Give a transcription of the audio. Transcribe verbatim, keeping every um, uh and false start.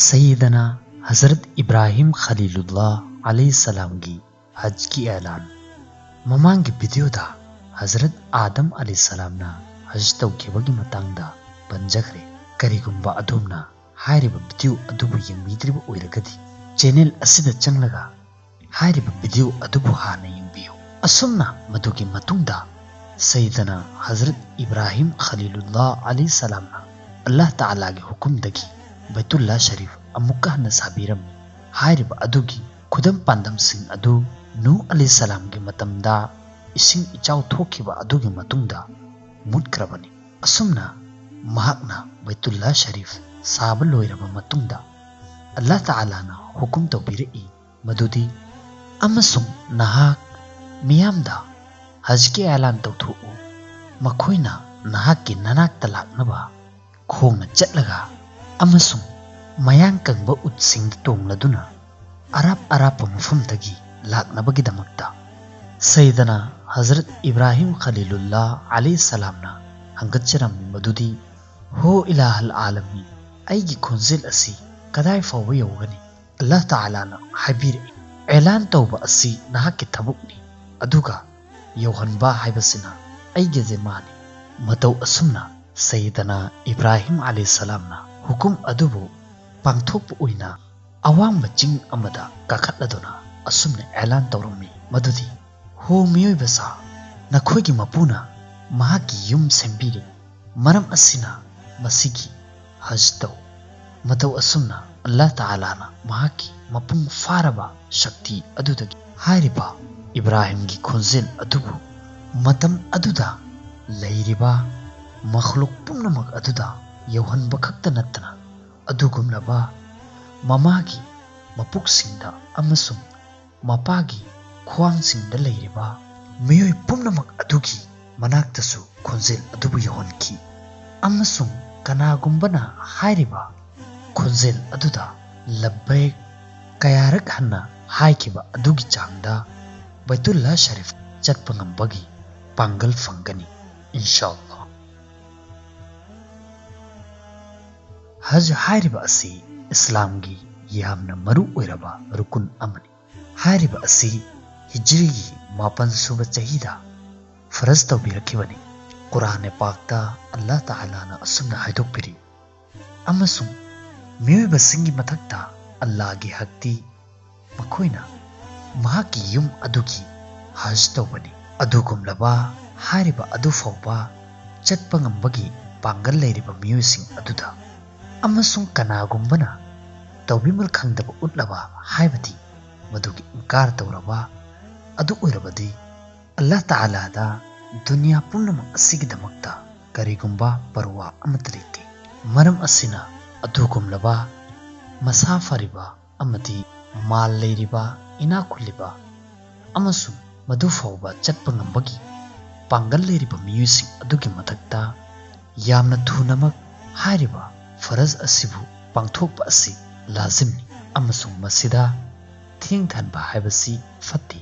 ꯁꯌꯤꯗꯅꯥ ꯍꯖꯔꯠ ꯏꯕ꯭ꯔꯥꯍꯤꯝ ꯈꯂꯤꯂꯨꯜꯂꯥ ꯑꯂꯩꯍꯤ ꯁꯂꯥꯝꯒꯤ ꯍꯖꯀꯤ ꯑꯦꯂꯥꯟ꯫ ꯃꯃꯥꯡꯒꯤ ꯚꯤꯗꯤꯑꯣꯗ ꯍꯖꯔꯠ ꯑꯥꯗꯝ ꯑꯂꯩꯍꯤ ꯁꯂꯥꯝꯅ ꯍꯖ ꯇꯧꯈꯤꯕꯒꯤ ꯃꯇꯥꯡꯗ ꯄꯟꯖꯈ꯭ꯔꯦ꯫ ꯀꯔꯤꯒꯨꯝꯕ ꯑꯗꯣꯝꯅ ꯍꯥꯏꯔꯤꯕ ꯚꯤꯗꯤꯑꯣ ꯑꯗꯨꯕꯨ ꯌꯦꯡꯕꯤꯗ꯭ꯔꯤꯕ ꯑꯣꯏꯔꯒꯗꯤ, ꯆꯦꯅꯦꯜ ꯑꯁꯤꯗ ꯆꯪꯂꯒ ꯍꯥꯏꯔꯤꯕ ꯚꯤꯗꯤꯑꯣ ꯑꯗꯨꯕꯨ ꯍꯥꯟꯅ ꯌꯦꯡꯕꯤꯌꯨ꯫ ꯑꯁꯨꯝꯅ ꯃꯗꯨꯒꯤ ꯃꯇꯨꯡꯗ ꯁꯩꯗꯅ ꯍꯖꯔꯠ ꯏꯕ꯭ꯔꯥꯍꯤꯝ ꯈꯂꯤꯂꯨꯜꯂꯥ ꯑꯂꯤ ꯁꯂꯥꯝꯅ ꯑꯜꯂꯥꯍ ꯇꯥꯂꯥꯒꯤ ꯍꯨꯀꯨꯝꯗꯒꯤ ꯕꯩꯇꯨꯜꯂꯥ ꯁꯔꯤꯐ ꯑꯃꯨꯛꯀ ꯍꯟꯅ ꯁꯥꯕꯤꯔꯝꯃꯤ꯫ ꯍꯥꯏꯔꯤꯕ ꯑꯗꯨꯒꯤ ꯈꯨꯗꯝ ꯄꯥꯟꯗꯝꯁꯤꯡ ꯑꯗꯨ ꯅꯨꯍ ꯑꯂꯤ ꯁꯂꯥꯝꯒꯤ ꯃꯇꯝꯗ ꯏꯁꯤꯡ ꯏꯆꯥꯎ ꯊꯣꯛꯈꯤꯕ ꯑꯗꯨꯒꯤ ꯃꯇꯨꯡꯗ ꯃꯨꯠꯈ꯭ꯔꯕꯅꯤ꯫ ꯑꯁꯨꯝꯅ ꯃꯍꯥꯛꯅ ꯕꯩꯇꯨꯜꯂꯥ ꯁꯔꯤꯐ ꯁꯥꯕ ꯂꯣꯏꯔꯕ ꯃꯇꯨꯡꯗ ꯑꯜꯂꯥꯍ ꯇꯥꯂꯥꯅ ꯍꯨꯀꯨꯝ ꯇꯧꯕꯤꯔꯛꯏ ꯃꯗꯨꯗꯤ, "ꯑꯃꯁꯨꯡ ꯅꯍꯥꯛ ꯃꯤꯌꯥꯝꯗ ꯍꯖꯀꯤ ꯑꯦꯂꯥꯟ ꯇꯧꯊꯣꯛꯎ, ꯃꯈꯣꯏꯅ ꯅꯍꯥꯛꯀꯤ ꯅꯅꯥꯛꯇ ꯂꯥꯛꯅꯕ ꯈꯣꯡꯅ ꯆꯠꯂꯒ ꯑꯃꯁꯨꯡ ꯃꯌꯥꯡ ꯀꯪꯕ ꯎꯠꯁꯤꯡꯗ ꯇꯣꯡꯂꯗꯨꯅ ꯑꯔꯥꯞ ꯑꯔꯥꯞꯄ ꯃꯐꯝꯗꯒꯤ ꯂꯥꯛꯅꯕꯒꯤꯗꯃꯛꯇ"꯫ ꯁꯩꯗꯅ ꯍꯖꯔꯠ ꯏꯕ꯭ꯔꯥꯍꯤꯝ ꯈꯂꯤꯂꯨꯜꯂꯥ ꯑꯂꯤ ꯁꯂꯥꯝꯅ ꯍꯪꯒꯠꯆꯔꯝꯃꯤ ꯃꯗꯨꯗꯤ, "ꯍꯣ ꯏꯂꯥꯍꯜ ꯑꯥꯂꯃꯤ, ꯑꯩꯒꯤ ꯈꯣꯟꯖꯦꯜ ꯑꯁꯤ ꯀꯗꯥꯏ ꯐꯥꯎꯕ ꯌꯧꯒꯅꯤ?" ꯑꯜꯂꯥꯍ ꯇꯥꯂꯥꯅ ꯍꯥꯏꯕꯤꯔꯛꯏ, "ꯑꯦꯂꯥꯟ ꯇꯧꯕ ꯑꯁꯤ ꯅꯍꯥꯛꯀꯤ ꯊꯕꯛꯅꯤ, ꯑꯗꯨꯒ ꯌꯧꯍꯟꯕ ꯍꯥꯏꯕꯁꯤꯅ ꯑꯩꯒꯤ ꯖꯤꯝꯃꯥꯅꯤ"꯫ ꯃꯇꯧ ꯑꯁꯨꯝꯅ ꯁꯩꯗꯅ ꯏꯕ꯭ꯔꯥꯍꯤꯝ ꯑꯂꯤ ꯁꯂꯥꯝꯅ ꯍꯨꯀꯨꯝ ꯑꯗꯨꯕꯨ ꯄꯥꯡꯊꯣꯛꯄ ꯑꯣꯏꯅ ꯑꯋꯥꯡꯕ ꯆꯤꯡ ꯑꯃꯗ ꯀꯥꯈꯠꯂꯗꯨꯅ ꯑꯁꯨꯝꯅ ꯑꯦꯂꯥꯟ ꯇꯧꯔꯝꯃꯤ ꯃꯗꯨꯗꯤ, "ꯍꯣ ꯃꯤꯑꯣꯏꯕ ꯁꯥ, ꯅꯈꯣꯏꯒꯤ ꯃꯄꯨꯅ ꯃꯍꯥꯛꯀꯤ ꯌꯨꯝ ꯁꯦꯝꯕꯤꯔꯦ, ꯃꯔꯝ ꯑꯁꯤꯅ ꯃꯁꯤꯒꯤ ꯍꯖ ꯇꯧ"꯫ ꯃꯇꯧ ꯑꯁꯨꯝꯅ ꯑꯜꯂꯥꯍ ꯇꯥꯂꯥꯅ ꯃꯍꯥꯛꯀꯤ ꯃꯄꯨꯡ ꯐꯥꯔꯕ ꯁꯛꯇꯤ ꯑꯗꯨꯗꯒꯤ ꯍꯥꯏꯔꯤꯕ ꯏꯕ꯭ꯔꯥꯍꯤꯝꯒꯤ ꯈꯣꯟꯖꯦꯜ ꯑꯗꯨꯕꯨ ꯃꯇꯝ ꯑꯗꯨꯗ ꯂꯩꯔꯤꯕ ꯃꯈꯂꯨꯛ ꯄꯨꯝꯅꯃꯛ ꯑꯗꯨꯗ ꯌꯧꯍꯟꯕ ꯈꯛꯇ ꯅꯠꯇꯅ, ꯑꯗꯨꯒꯨꯝꯂꯕ ꯃꯃꯥꯒꯤ ꯃꯄꯨꯛꯁꯤꯡꯗ ꯑꯃꯁꯨꯡ ꯃꯄꯥꯒꯤ ꯈ꯭ꯋꯥꯡꯁꯤꯡꯗ ꯂꯩꯔꯤꯕ ꯃꯤꯑꯣꯏ ꯄꯨꯝꯅꯃꯛ ꯑꯗꯨꯒꯤ ꯃꯅꯥꯛꯇꯁꯨ ꯈꯣꯟꯖꯦꯜ ꯑꯗꯨꯕꯨ ꯌꯧꯍꯟꯈꯤ꯫ ꯑꯃꯁꯨꯡ ꯀꯅꯥꯒꯨꯝꯕꯅ ꯍꯥꯏꯔꯤꯕ ꯈꯣꯟꯖꯦꯜ ꯑꯗꯨꯗ ꯂꯕ꯭ꯕꯩꯛ ꯀꯌꯥꯔꯛ ꯍꯟꯅ ꯍꯥꯏꯈꯤꯕ ꯑꯗꯨꯒꯤ ꯆꯥꯡꯗ ꯕꯩꯇꯨꯜꯂꯥ ꯁꯔꯤꯐ ꯆꯠꯄ ꯉꯝꯕꯒꯤ ꯄꯥꯡꯒꯜ ꯐꯪꯒꯅꯤ, ꯏꯟꯁꯥ ꯑꯜꯂꯥꯍ꯫ ꯍꯖ ꯍꯥꯏꯔꯤꯕ ꯑꯁꯤ ꯏꯁꯂꯥꯝꯒꯤ ꯌꯥꯝꯅ ꯃꯔꯨ ꯑꯣꯏꯔꯕ ꯔꯨꯀꯨꯟ ꯑꯃꯅꯤ꯫ ꯍꯥꯏꯔꯤꯕ ꯑꯁꯤ ꯍꯤꯖ꯭ꯔꯤꯒꯤ ꯃꯥꯄꯟ ꯁꯨꯕ ꯆꯍꯤꯗ ꯐꯔꯖ ꯇꯧꯕꯤꯔꯛꯈꯤꯕꯅꯤ꯫ ꯀꯨꯔꯥꯟ ꯄꯥꯛꯇ ꯑꯜꯂꯥꯍ ꯇꯥꯂꯥꯅ ꯑꯁꯨꯝꯅ ꯍꯥꯏꯗꯣꯛꯄꯤꯔꯤ, "ꯑꯃꯁꯨꯡ ꯃꯤꯑꯣꯏꯕꯁꯤꯡꯒꯤ ꯃꯊꯛꯇ ꯑꯜꯂꯥꯍꯒꯤ ꯍꯛꯇꯤ ꯃꯈꯣꯏꯅ ꯃꯍꯥꯛꯀꯤ ꯌꯨꯝ ꯑꯗꯨꯒꯤ ꯍꯖ ꯇꯧꯕꯅꯤ꯫ ꯑꯗꯨꯒꯨꯝꯂꯕ ꯍꯥꯏꯔꯤꯕ ꯑꯗꯨ ꯐꯥꯎꯕ ꯆꯠꯄ ꯉꯝꯕꯒꯤ ꯄꯥꯡꯒꯜ ꯂꯩꯔꯤꯕ ꯃꯤꯑꯣꯏꯁꯤꯡ ꯑꯗꯨꯗ, ꯑꯃꯁꯨꯡ ꯀꯅꯥꯒꯨꯝꯕꯅ ꯇꯧꯕꯤꯃꯜ ꯈꯪꯗꯕ ꯎꯠꯂꯕ, ꯍꯥꯏꯕꯗꯤ ꯃꯗꯨꯒꯤ ꯏꯟꯀꯥꯔ ꯇꯧꯔꯕ ꯑꯗꯨ ꯑꯣꯏꯔꯕꯗꯤ, ꯑꯜꯂꯥꯍ ꯇꯥꯂꯥꯗ ꯗꯨꯅꯤꯌꯥ ꯄꯨꯝꯅꯃꯛ ꯑꯁꯤꯒꯤꯗꯃꯛꯇ ꯀꯔꯤꯒꯨꯝꯕ ꯄꯔꯋꯥ ꯑꯃꯠꯇ ꯂꯩꯇꯦ꯫ ꯃꯔꯝ ꯑꯁꯤꯅ ꯑꯗꯨꯒꯨꯝꯂꯕ ꯃꯁꯥ ꯐꯔꯤꯕ ꯑꯃꯗꯤ ꯃꯥꯜ ꯂꯩꯔꯤꯕ, ꯏꯅꯥꯛ ꯈꯨꯜꯂꯤꯕ ꯑꯃꯁꯨꯡ ꯃꯗꯨ ꯐꯥꯎꯕ ꯆꯠꯄ ꯉꯝꯕꯒꯤ ꯄꯥꯡꯒꯜ ꯂꯩꯔꯤꯕ ꯃꯤꯑꯣꯏꯁꯤꯡ ꯑꯗꯨꯒꯤ ꯃꯊꯛꯇ ꯌꯥꯝꯅ ꯊꯨꯅꯃꯛ ꯍꯥꯏꯔꯤꯕ ꯐꯔꯖ ꯑꯁꯤꯕꯨ ꯄꯥꯡꯊꯣꯛꯄ ꯑꯁꯤ ꯂꯥꯖꯤꯝꯅꯤ, ꯑꯃꯁꯨꯡ ꯃꯁꯤꯗ ꯊꯦꯡꯊꯍꯟꯕ ꯍꯥꯏꯕꯁꯤ ꯐꯠꯇꯦ꯫